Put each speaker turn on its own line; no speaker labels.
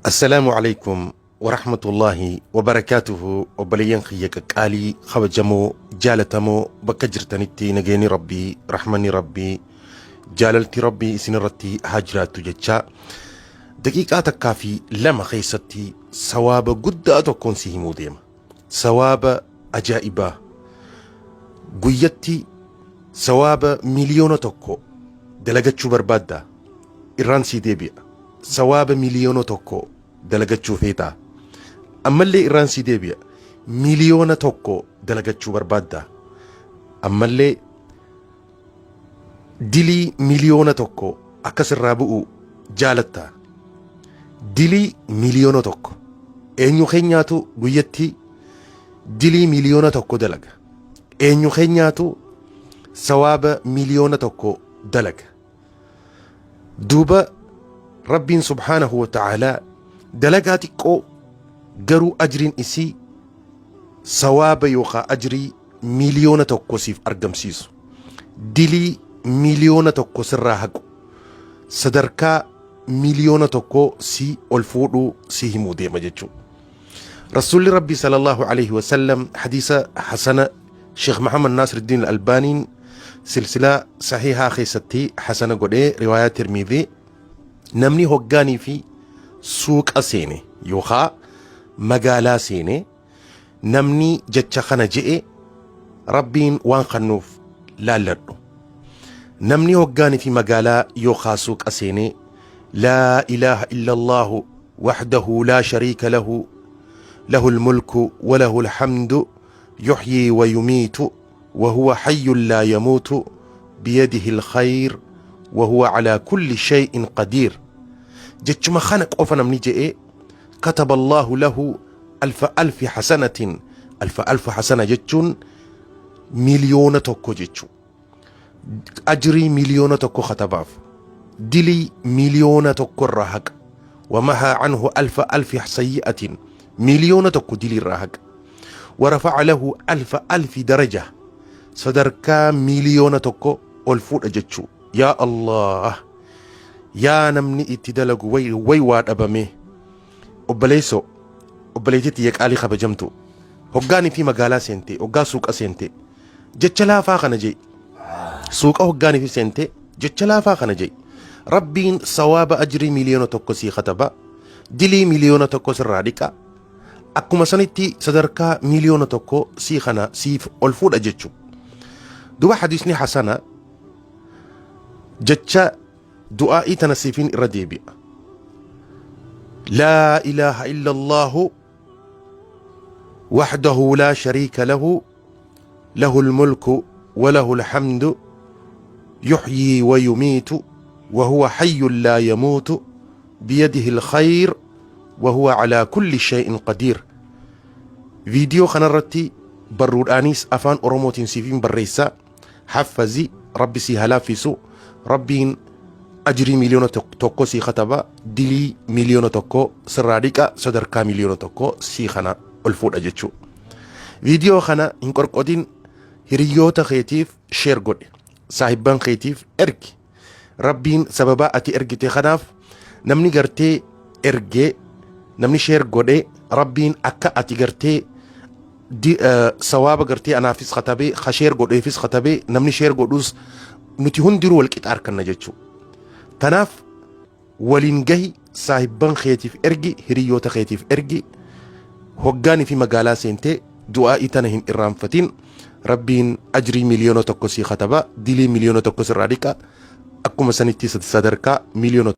Assalaamu Aleykum Warahmatullaahi Wabarakaatuhu Obboleeyyan kiyya qaqqaalii kabajamoo jaalatamoo bakka jirtanitti nageenyi Rabbii rahmanni Rabbii jaalalti Rabbii isinirratti haa jiraattu jechaa daqiiqaa takkaa fi lama keessatti sawaaba guddaa tokkoon si himuu deema. Sawaaba ajaa'ibaa guyyatti sawaaba 1,000,000 dalagachuu barbaaddaa? Irraan sii deebi'a. Sawaaba 1,000,000 dalagachuu feetaa? Ammallee irraan sii deebi'a. 1,000,000 dalagachuu barbaaddaa? Ammallee dilii 1,000,000 akka sirraa bu'u jaalattaa? Dilii 1,000,000. Eenyu keenyaatu guyyatti dilii 1,000,000 dalaga? Eenyu keenyaatu sawaaba 1,000,000 dalaga? Duuba Rabbiin subhaanahu wa ta'aalaa dalagaa xiqqoo garuu ajriin isii sawaaba yookaa ajrii 1,000,000 siif argamsiisu, dilii 1,000,000 sirraa haqu, sadarkaa 1,000,000 si ol fuudhuu si himuu deema jechuudha. Rasuulli Rabbii sallallahu alaihi wasallam hadiisa hasana Sheekh Muhammad Naasiruddiin Albaaniin silsilaa sahihaa keessatti hasana godhee riwaayaa Tirmidhii namni hoggaanii fi suuqa seene yookaa magaalaa seene namni jecha kana je'e Rabbiin waan kannuuf laalladhu. Namni hoggaanii fi magaalaa yookaa suuqa seene laa ilaaha illallaahu wahdahu laa shariika lahu lahul mulku wa lahul hamdu yuhyii wa yumiitu wa huwa hayyun laa yamuutu biyadihi alkhayr wa huwa alaa kulli shay'in qadiir jechuma kana qofa namni je'e kataba Allahu lahu alfa alfi hasanatin. Alfa alfa hasana jechuun 1,000,000 jechuu, ajrii 1,000,000 katabaaf, dilii 1,000,000 irraa haqa, wamahaa anhu alfa alfi sayyi'atin, 1,000,000 dilii irraa haqa, warafa'a lahu alfa alfi daraja, sadarkaa 1,000,000 ol fuudha jechuu. Yaa Allah, yaa namni itti dalagu way way waa dhabame. Obboleessoo, obboleettii tiyya qaalii kabajamtu, hoggaanii fi magaalaa seente, hoggaa suuqa seente, jecha laafaa kana jee. Suuqa hoggaanii fi seente jecha laafaa kana jee. Rabbiin sawaaba ajrii 1,000,000 sii kataba, dilii 1,000,000 sirraa dhiqa, akkuma sanitti sadarkaa 1,000,000 sii kana siif ol fuudha jechu. Duba hadiisni hasana jecha du'aa'ii tana siifin irra deebi'a. Laa ilaaha illa Allaahu wahdahu laa shariika lahu lahu lmulku wa lahu lhamdu yuhyii wa yumiitu wa huwa hayyun laa yamuutu biyadihi lkhayr wa huwa alaa kulli shay'in qadiir. Viidiyoo kanarratti barruudhaanis afaan Oromootiin siifin barreessa. Haffazi, Rabbi sii haa laaffisu. Rabbiin ajrii 1,000,000 sii kataba, dilii 1,000,000 sirraa dhiqa, sadarkaa 1,000,000 sii kana ol fuudha jechuu. Viidiyoo kana hin qorqodin, hiriyyoota keetiif sheer godhi, saahibban keetiif ergi. Rabbiin sababaa ati ergite kanaaf namni gartee ergee, namni sheer godhe, Rabbiin akka ati gartee sawaaba gartee anaafis katabee, ka sheer godheefis katabee, namni sheer godhus, nuti hundinuu wal qixa arkanna jechuu. Tanaaf waliin gahi, saahibban keetiif ergi, hiriyyoota keetiif ergi. Hoggaanii fi magaalaa seentee du'aa'ii tana hin irraanfatin. Rabbiin ajrii 1,000,000 sii kataba, dilii 1,000,000 sirraa dhiqa, akkuma sanitti sadarkaa miliyoona